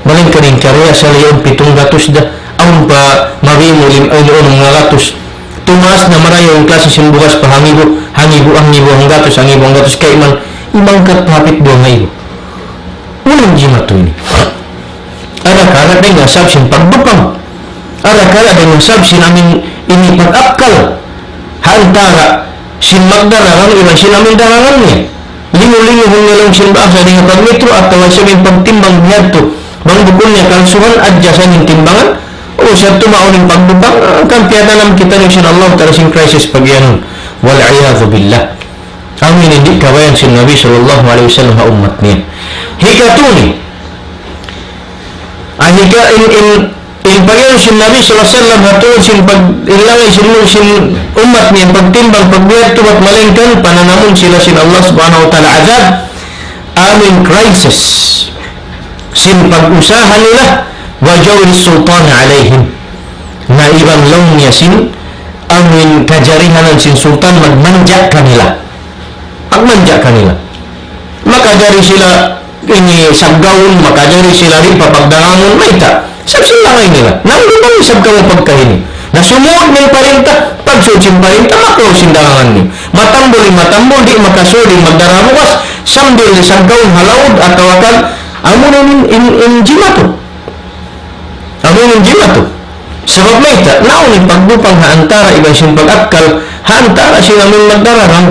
Malayngkan in kariya, sa' yaun pitung gatus da. Awn pa mabimuli, awn unum nga gatus. Tumaas na marayaw in klasi sin bugas pa hangibu, hangibu, hangibu hanggatus, hangibu hanggatus kayman, imangkat pa hapit duwa hangibu. Unu in jimatu ini? Arakala' dayn ha sabab sin pagdupang. Arakala' dayn ha sabab sin amin ini pag-akkal. Ha antara' sin magdaragang iban sin amin daragang niya. Lingu-linguhun niya laung sin bahasa dayn ha pagmitru atawa siya in pagtimbang bihadtu. Bang bukun niya kalsuhan, adjasan in timbangan. O, sa' tumaun in pagdupang, ah, kan piyatanam kitaniyu sin Allah Ta'ala sin crisis pagiyanun. والعياذ بالله. Amu ini di' kabayaan sin Nabi sallallahu alayhi wasallam ha ummat niya. Hikatu ini. Ah, hika in, in, in pagiyanun sin Nabi sallallahu alayhi wasallam ha tungud sin pag-, in langay sin, sin ummat niya pagtimbang pagbiya' tubat malayngkan pananamun sila sin Allah Subhanahu wa Ta'ala adjab. Amu in crisis sin pag-usaha nila, وجور السلطان عليهم. Na iban laung niya sin amu in kajarihanan sin sultan magmanja' kanila. Magmanja' kanila. Makajari sila ini saggawun, makajari sila di' papagdarangun, mayta'. Sabab sin langay nila. Nangdupang isab kamu pagkahi ini. Na sumud in parinta, pagsud sin parinta, maklaw sin darangan niyu. Matambul in matambul, di' makasud in magdara bugas, sambil saggawun ha laud atawa kan, amu na in, in, in jimatu. Amu in jimatu. Sabab mayta', naun in pagdupang ha antara' iban sin pag-akkal, ha antara' sin amu in magdaragang,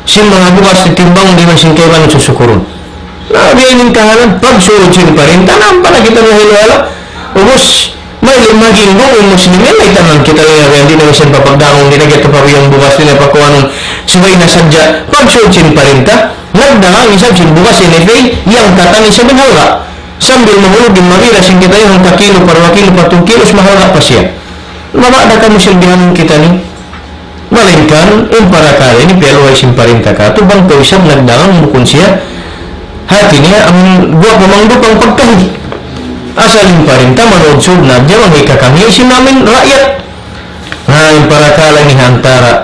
sin manga bugas titimbang di' man sin kaibanan susukurun. Na, biya' ini in kahalan, pagsud sin parinta, nampa na kita nahiluhala. Ubus, may limaging buong Muslimin, mayta' man kita layagan, di' na misan papagdarangun, di' na kita pabiyang bugas, di' na pakuwanun, subay na sadja, pagsud sin parinta, nagdagang isab sin bugas N F A, yang katan isab in halga'. Sambil mahulug in mabila sin kita yan, hangka kilu, pa duwa kilu, pa tū kilu, mahalga' pa siya. Mabaya' da kamu silbihan kitaniyu. Malayngkan, in parakala' ini piyaluhay sin parinta katu', bang kaw isab nagdagang bukun siya, hati niya, amun guwa' pa mangdupang pagkahi. Asal in parinta, manood sūd na, jawab ikakamī sin amin raayat. Na, in parakala' ini ha antara'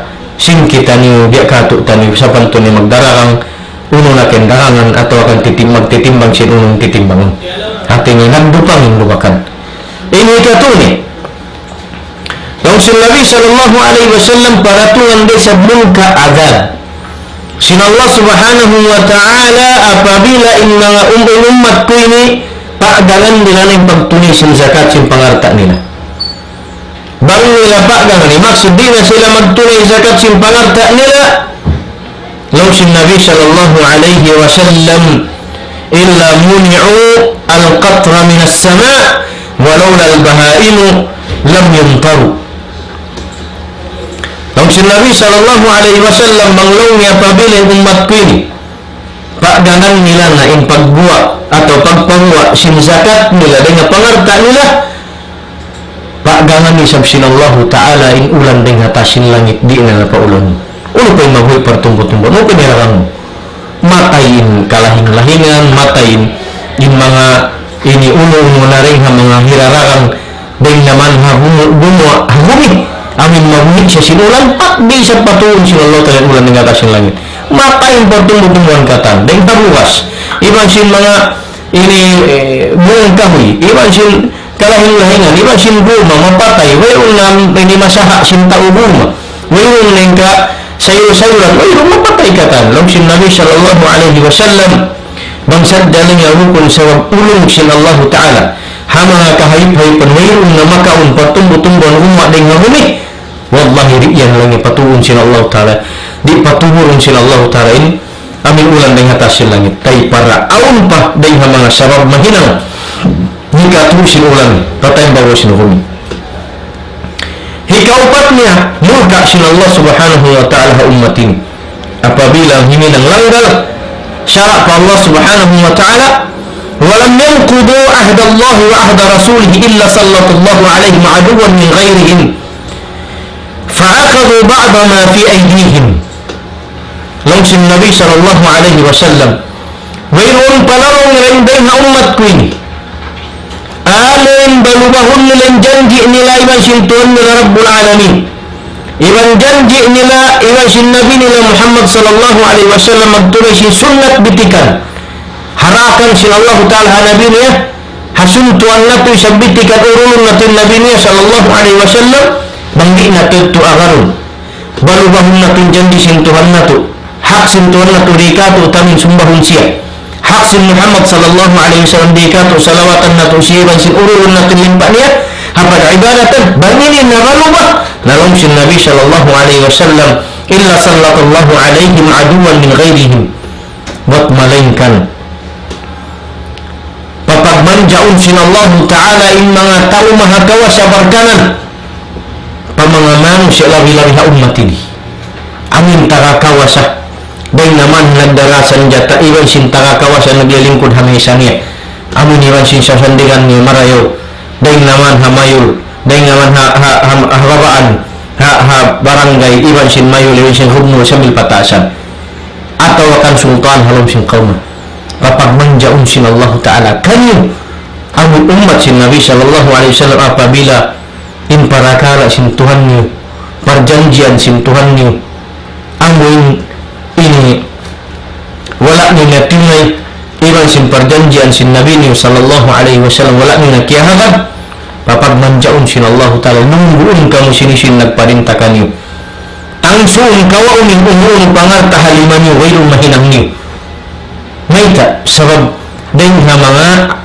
sin kitaniyu, biya' katu' taniyu, sapantun niya magdaragang, unu na kindarangan, atawa kan titim-, magtitimbang sin unu in titimbangun. Hati niya, nagdupang in lubakan. Ini katu' ini. Laung sin Nabi sallallahu alayhi wasallam, paratungan da isab mungka adjab sin Allah Subhanahu wa Ta'ala apabila in manga um-, in ummat ku ini, pagdaran nila in pagtunay sin zakat sin pangalta' nila. Bang nila pagdaran, maksud di' na sila magtunay zakat sin pangalta' nila, laung sin Nabi sallallahu alayhi wasallam, إلا منعوا القطر من السماء ولولا البهائم لم يمطروا. Laung sin Nabi sallallahu alayhi wasallam, bang laung niya apabila in ummat ku ini, pagdaran nila na in pagguwa' atawa pagpaguwa' sin zakat nila dayn ha pangalta' nila, pagdaran isab sin Allahu Ta'ala in ulan dayn ha taas sin langit, di' na napaulan. Unu pa in mabuhi' partumbu-tumbu? Unu pa in iragang? Matay in kalahing-lahingan, matay in, in manga ini unu-unu na dayn ha manga hiraragang dayn naman ha gumu-, gumuwa' ha bumi. Amin mabuhi' siya sin ulan, pat di' isab patuun sin Allah Ta'ala in ulan dayn ha taas sin langit. Matay in partumbu-tumbuhan katan, dayn ha bugas. Iban sin manga ini, eh, bunga kahuy. Iban sin kalahing-lahingan, iban sin guma, mapatay, wayruun na ini masaha sin tau guma. Wayruun na in kasayur-sayuran, wayruun, mapatay katan. Laung sin Nabi sallallahu alayhi wasallam, bang sadja laung niya bukun sabab ulung sin Allahu Ta'ala, ha manga kahayup-hayupan, wayruun na makaun pa tumbu-tumbuhan guma dayn ha bumi. Wallahi, di' yan laung niya patuun sin Allahu Ta'ala. Di' patuurun sin Allahu Ta'ala in amin ulan dayn ha taas sin langit. Tay para awn pa dayn ha manga sabab mahinang Hikatu sin ulan, pa taymanghud sin unu. Hikaupat niya, murka' sin Allah Subhanahu wa Ta'ala ha ummat ini. Apabila himinang langgal sara' pa Allah Subhanahu wa Ta'ala, ولم ينقضوا عهد الله وعهد رسوله إلا سلط الله عليهم عدوا من غيرهم فأخذوا بعض ما في أيديهم. Laung sin Nabi sallallahu alayhi wasallam, wayruun pa laung dayn ha ummat ku ini amun balubahun nila in janji' nila iban sin Tuhan nila Rabbul Alamin, iban janji' nila iban sin Nabi nila Muhammad sallallahu alayhi wasallam, magtūy sin sunnat bitikan, harakan sin Allahu Ta'ala ha Nabi niya, ha suntuan natu' isab bitikan, urulun natu' in Nabi niya sallallahu alayhi wasallam, bang di' natu' tuud agarun. Balubahun natu' in janji' sin Tuhan natu'. Hak sin Tuhan natu' di' katu' ta amun sumbahun siya. Hak sin Muhammad sallallahu alayhi wasallam di' katu' salawatan natu' siya iban sin urulun natu' limpa niya ha pag-ibadatan. Bang ini nabalubah, laung sin Nabi sallallahu alayhi wasallam, إلا سلط الله عليهم عدوا من غيرهم. Buat malaingkan papagmanjaun sin Allahu Ta'ala in manga tau maha kawasa barkanan pa manga manusiya' labi-labi ha ummat ini. Amun taga kawasa, dayn ha manga nagdara sanjata iban sin taga kawasa naglilingkud ha mesa niya. Amun iban sin sasandigan niya marayaw, dayn ha manga mayul, dayn ha manga ha, ha, ha, ha babaan, ha, ha barangay, iban sin mayul, iban sin gubnul sambil pataasan. Atawa kan sultan ha lawm sin kawman. Papagmanjaun sin Allahu Ta'ala kaniyu, amun ummat sin Nabi sallallahu alayhi wasallam, apabila in parakala' sin Tuhan niyu, parjanjian sin Tuhan niyu, amun ini wala' niyu na tiyunay, iban sin parjanjian sin Nabi niyu sallallahu alayhi wasallam, wala' niyu na kiyahagad, papagmanjaun sin Allahu Ta'ala, lungguun kamu sin hisiyu in nagparinta kaniyu. Tangsuun kawaun in unu-unu pangalta' ha lima niyu, wayruun mahinang niyu. Mayta'? Sabab dayn ha manga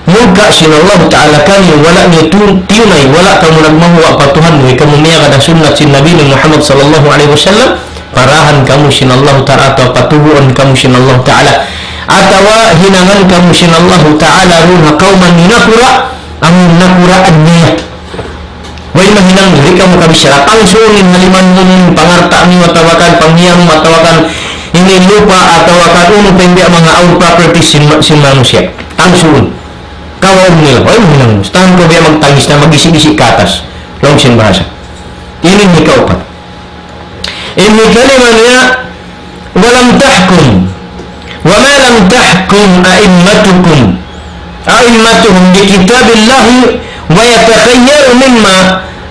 murka' sin Allahu Ta'ala kaniyu, wala' niyu tu-, tiyunay, wala' kamu nagmahuwa' pa Tuhan mu, ikaw miyagad ha sunnat sin Nabi Muhammad sallallahu alayhi wasallam, parahan kamu sin Allahu Ta'ala, atawa patubuan kamu sin Allahu Ta'ala, atawa hinangan kamu sin Allahu Ta'ala duun ha kawman nakura', amun nakuraan niya. Way mahinang, di' kamu kabichara. Tangsuun in ha lima mu in pangalta' niyu atawa kan panghiyang mu atawa kan ini lupa' atawa kan unu pa in biya' manga own properties sin, sin manusiya'. Tangsuun. Kawaun nila. Way mahinang. Tahan kaw biya' magtangis na, maggisi'-gisi' katas. Laung sin bahasa. Ini in hikaupat. In hikalima niya, ولم تحكم، وما لم تحكم أئمتكم، أئمتهم بكتاب الله ويتخيروا مما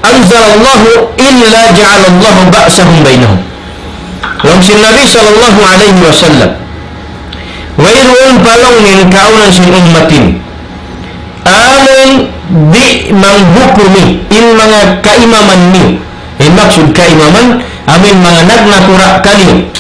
أنزل الله إلا جعل الله بأسهم بينهم. Laung sin Nabi sallallahu alayhi wasallam, wayruun pa laung in kaawnan sin ummat ini amun di' manghukumi in manga kaimaman niyu. In maksud kaimaman, amun manga nagnakura' kaniyu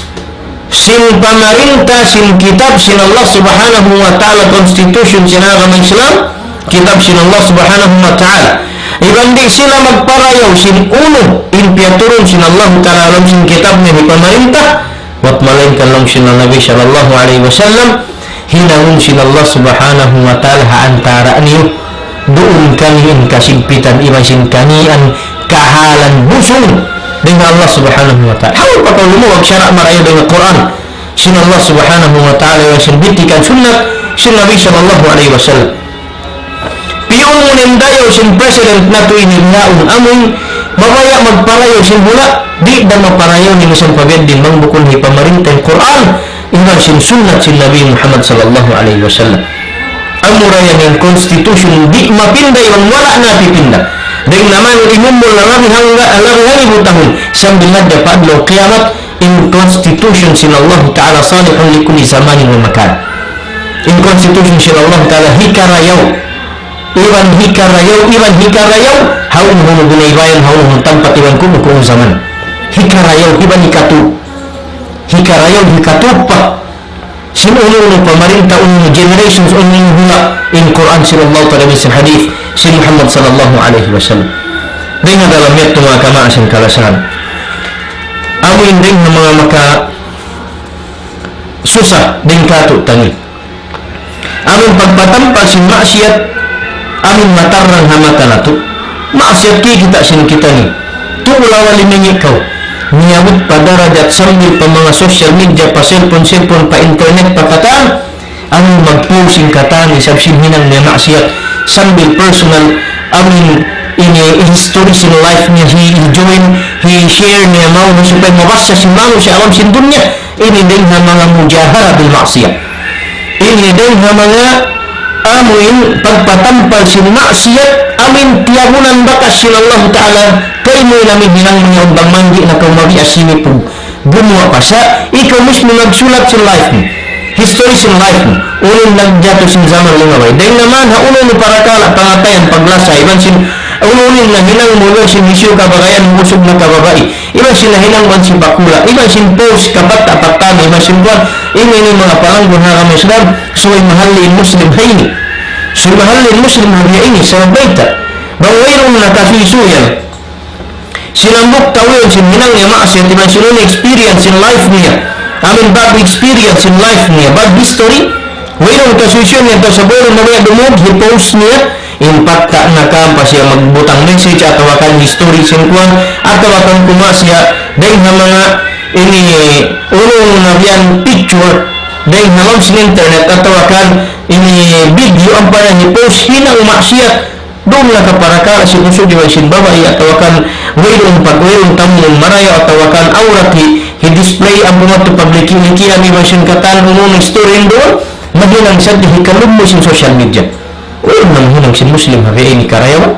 sin pamarinta sin kitab sin Allah Subhanahu wa Ta'ala, constitution sin agama Islam, kitab sin Allah Subhanahu wa Ta'ala. Iban di' sila magparayaw sin unu in piyaturun sin Allah Ta'ala ha lawm sin kitab niya hipamarinta, buat malaingkan laung sin Nabi sallallahu alayhi wasallam, hinangun sin Allah Subhanahu wa Ta'ala ha antara' niyu, duun kaniyu in kasigpitan iban sin kaniyu in kahalan busung dayn ha Allah Subhanahu wa Ta'ala. Hawnu pa kaw lumuag sara' marayaw dayn ha Qur'an sin Allah Subhanahu wa Ta'ala iban sin bitikan sunnat sin Nabi sallallahu alayhi wasallam. Piyun mu na in dayaw sin president natu' ini bihaun, amun mabaya' magparayaw sin hula', di' da maparayaw niya misan pa biya' diin bang bukun hipamarinta in Qur'an iban sin sunnat sin Nabi Muhammad sallallahu alayhi wasallam. Amura yan in constitution di' mapinda iban wala' na pipinda. Dayn ha manga imumul na labi hangga, labi hangibu tahun, sambil na da pa adlaw kiyamat, in constitution sin Allah Ta'ala صالح لكل زمان ومكان. In constitution sin Allah Ta'ala hikarayaw. Iban hikarayaw, iban hikarayaw, hawnu-hawnu ginaybayan, hawnu-hawnu tampat iban ku'nu-ku'nu jaman. Hikarayaw, iban hikatu-, hikarayaw, hikatupa sin unu-unu pamarinta, unu-unu generations, unu-unu hula', in Qur'an sin Allah Ta'ala, sin hadith sin Muhammad sallallahu alayhi wasallam. Dayn ha dalam yadtu manga kamaa sin kalasahan. Amu in dayn ha manga makasusa dayn kātu'niyu. Amu in pagpatampa sin maksiyat, amun matarrang ha mata natu'. Maksud kikita' sin kitaniyu. Tuud lawa limingi' kaw. Miyabut pa darajat sambil pa manga social media, pa cellphone-cellphone, pa internet, pa katan. Amun mag-post in katan, isab sin hinang niya maksiat. Sambil personal, amun ini history sin life niya, hi-, hi-join, hi-share niya, maunu supaya mabassa sin manusiya' ha lawm sin dunya. Ini dayn ha manga mujahara bil maksiat. Ini dayn ha manga amuin pagpatampal sin maksiat, amuin tiyabunan bakas sin Allah Ta'ala, kaymu in amuin hinang mu yan bang mandi na kaw mabiya' sinipug. Gumuwa' pa sa, ikaw mismu nagsulat sin life mu. History sin life mu. Unu in nagjatu sin jaman limabay. Dayn naman ha unu-unu parakala', pangatayan, paglasa, iban sin unu-unu in nahinang mu, iban sin hisiyu kabagayan, usug na kababai. Iban sin nahinang man sin bakula', iban sin post kapatta-patta, iban sin kuwan, ini, ini manga palanggun ha agama Islam, subay mahalli' in Muslim ha ini. Subay mahalli' in Muslim ha biya' ini, sabab mayta'. Bang wayruun na kasuysuyan sin hambuuk tau yan, sin hinang niya maksiat, iban sin unu experience in life niya. Amuin bad experience in life niya, bad history. Wayruun kasuysuyan niya, tau sa wayruun na niya dumug, hi-post niya, in patta' na kan pa siya magbutang message, atawa kan history sin kuwan, atawa kan kuma siya, dayn ha manga ini unu-unu na biya' picture, dayn ha lawm sin internet, atawa kan ini video ampa niya hi-post hinang maksiat, duun na ka parakala' sin usug iban sin babai, atawa kan wayruun pag-, wayruun tamu marayaw, atawa kan awrat hi-, hi-display ampa matu pagliki-likian iban sin katan unu-unu istorya duun, mahinang sadja hikalummu sin social media. Wayruun na mahinang sin Muslim ha biya' ini karayawan.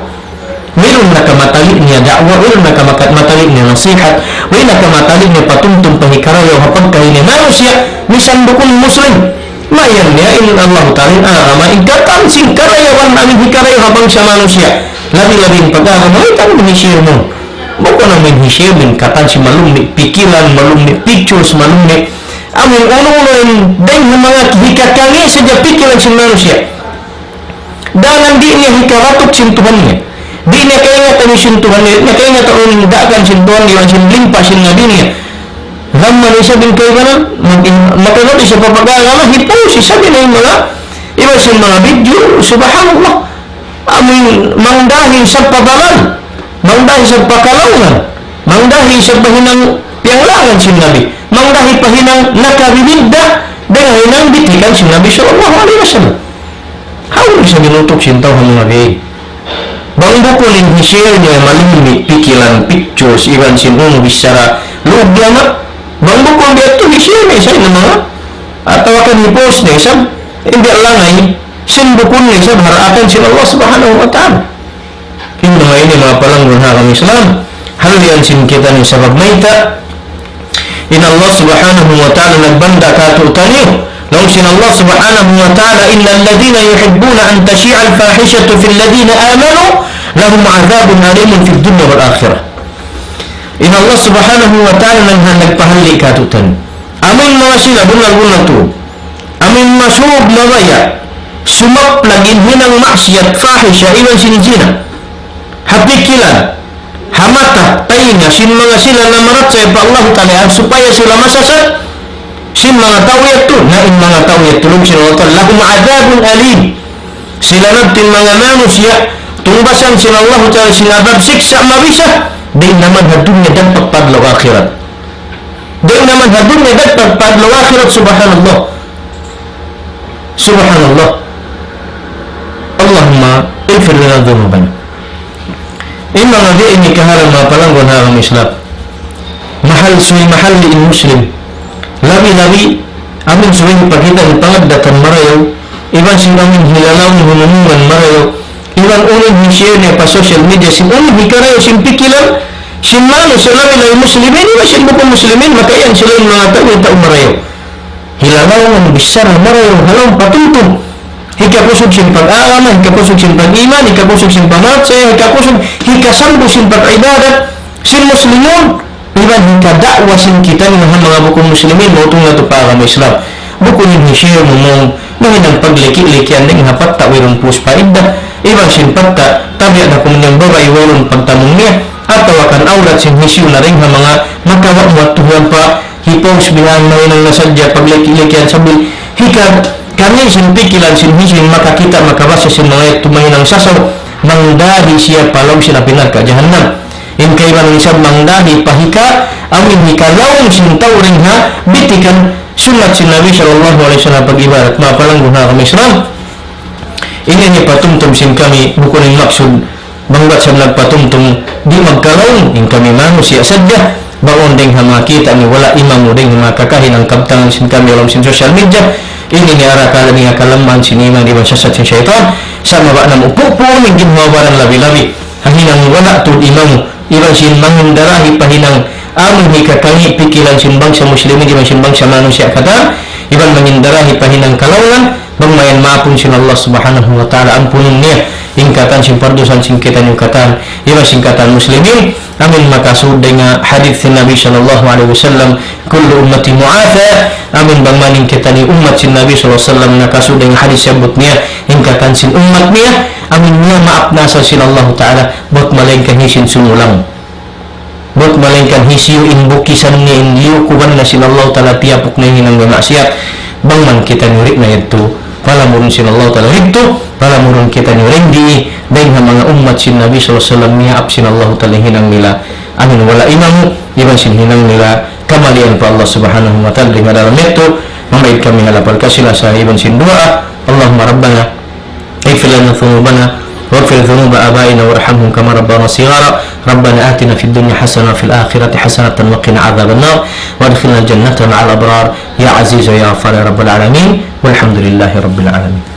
Wayruun na ka matali' niya da'wa, wayruun na ka makat-, matali' niya nasihat, wayruun na ka matali' niya patumtum pa hikarayaw ha pagkahi niya manusiya', misan bukun Muslim. Mayan niya in Allah Ta'ala in agama, in katan sin karayawan amuin hikarayaw ha bangsa manusiya'. Labi-labi in pag-agama, ay, kami in hi-share mu. Bukun amuin hi-share mu in katan sin malummi' pikilan, malummi' pictures, malummi' amuin unu-unu in dayn ha manga hikakangi' sadja pikilan sin manusiya'. Dayn di' niya hikabatuk sin Tuhan niya. Di' niya kaingatan sin Tuhan niya, niya kaingatan in daakan sin Tuhan niya, sin limpa sin Nabi niya. Zaman isab in kaibanan, mag-, mataud isab pa pag-agama, hi-post isab in manga, iban sin manga video, subhanallah. Amuin mangdahi isab pa baran, mangdahi isab pa kalaungan, mangdahi isab pa hinang piyanglangan sin Nabi, mangdahi pa hinang nakabibidda', dayn ha hinang bitikan sin Nabi sallallahu alayhi wasallam. Hawnu sa binutuk sin tau ha manga biya' ini? Bang bukun in hi-share niya malummi' pikilan, pictures, iban sin unu bichara lugama. Bang bukun biya' tu hi-share niya sa in manga, atawa kan hi-post niya sa, in biya' langay, sin bukun niya sa, haraatan sin Allah Subhanahu wa Ta'ala. In manga ini manga palanggun ha agama Islam, hallian sin kitaniyu sabab mayta'. In Allah Subhanahu wa Ta'ala nagbanda' kātu'niyu. Laung sin Allah Subhanahu wa Ta'ala, إن الذين يحبون أن تشيع الفاحشة في الذين آمنوا لهم عذاب أليم في الدنيا والآخرة. In Allah Subhanahu wa Ta'ala nagha-, nagpahalli' kātu'niyu. Amuin manga sila bunnal-bunnal tuud. Amuin masūb mabaya', sumaplag in hinang maksiat, fahisha, iban sin zina. Ha pikilan, ha mata, taynga, sin manga sila namarachaya pa Allah Ta'ala, supaya sila masasat, sin manga tau yadtu, na in manga tau yadtu, laung sin Allah Ta'ala, لهم عذاب أليم. Sila na in manga manusiya', tungbasan sin Allah Ta'ala sin adab siksa' mabisa, dayn naman ha dunya dagpak pa adlaw akhirat. Dayn naman ha dunya dagpak pa adlaw akhirat, subhanallah. Subhanallah. اللهم اغفر لنا ذنوبنا. In manga biya' ini kahalan manga palanggun ha agama Islam. Mahal, subay mahalli' in Muslim. Labi-labi, amuin subay hipakita' in pangaddatan marayaw, iban sin amuin hilalaun himumungan marayaw, iban unu in hi-share niya pa social media, sin unu in hikarayaw sin pikilan sin manusiya', labi-labi Muslimin, iban sin bukun Muslimin, maka yan sila in manga tau, tau marayaw. Hilalaun bichara marayaw ha lawm patumtum. Hikakusug sin pag-agama, hikakusug sin pag-iman, hikakusug sin pamarachaya, hikakusug, hikasambu sin pag-ibadat sin Muslimun, iban hikada'wa sin kitaniyu ha manga bukun Muslimin, mautung natu' pa agama Islam. Bukun in hi-share mu mung, mahinang pagliki-likian dayn ha patta' wayruun pus paidda, iban sin patta', tabiya' da kumun in babai wayruun pagtamung niya, atawa kan awrat sin hisiyu na dayn ha manga makawa' muwat tuhuan pa, hi-post bihan mahinang na sadja pagliki-likian sambil hikad-, kami sin pikilan sin hisiyu in makakita' makabasa sin manga yadtu mahinang sasaw, mangdahi siya pa lawm sin api narka' jahannam. In kaibanan isab mangdahi pa hika, amu in hika lawm sin tau dayn ha bitikan sunnat sin Nabi sallallahu alayhi wasallam pag-ibadat. Manga palanggu ha agama Islam, ini in patumtum sin kami, bukun in maksud bang bat sa nagpatumtum di' magkalaung, in kami manusiya' sadja. Bang awn dayn ha manga kita' niyu wala' imamu dayn ha manga kakahinang kabtangan sin kami ha lawm sin social media, ini in arakala' niya kalammahan sin iman iban sasat sin saytan. Sa' mabaya' namu' pupuun in ginhawa-baran labi-labi ha hinang wala' tuud imamu, iban sin mangindarahi pa hinang amu in hika kami pikilan sin bangsa Muslimin iban sin bangsa manusiya' katan, iban mangindarahi pa hinang kalaungan. Bang mayan maapun sin Allah Subhanahu wa Ta'ala, ampunun niya in katan sin pardusahan sin kitaniyu katan iban sin katan Muslimin. Amu in makasud dayn ha hadith sin Nabi sallallahu alayhi wasallam, "Kullu ummati mu'afa." Amu in bang man in kitaniyu ummat sin Nabi sallallahu alayhi wasallam, nakasud dayn ha hadith sabbut niya in katan sin ummat niya, amu in niya maap na asal sin Allah Ta'ala, bat malaingkan hisiyu in sumulang. Bat malaingkan hisiyu in bukisan niya in liyukuban na sin Allah Ta'ala, tiyapuk na in hinang niya maksiat. Bang man kitaniyu di' na yadtu, palamurun sin Allah Ta'ala yadtu, palamurun kitaniyu dayn di, dayn ha manga ummat sin Nabi sallallahu alayhi wasallam, miyaap sin Allah Ta'ala hinang nila amu in wala' imamu, iban sin hinang nila kamalian pa Allah Subhanahu wa Ta'ala. Dayn ha dalam yadtu, mamaid kami ha lapal kasi-lasa iban sin duwaa. اللهم ربنا اغفر لنا ذنوبنا واغفر ذنوب آبائنا وارحمهم كما ربونا صغارا. ربنا آتنا في الدنيا حسنة وفي الآخرة حسنة وقنا عذاب النار وأدخلنا الجنة مع الأبرار يا عزيز يا غفار يا رب العالمين. والحمد لله رب العالمين.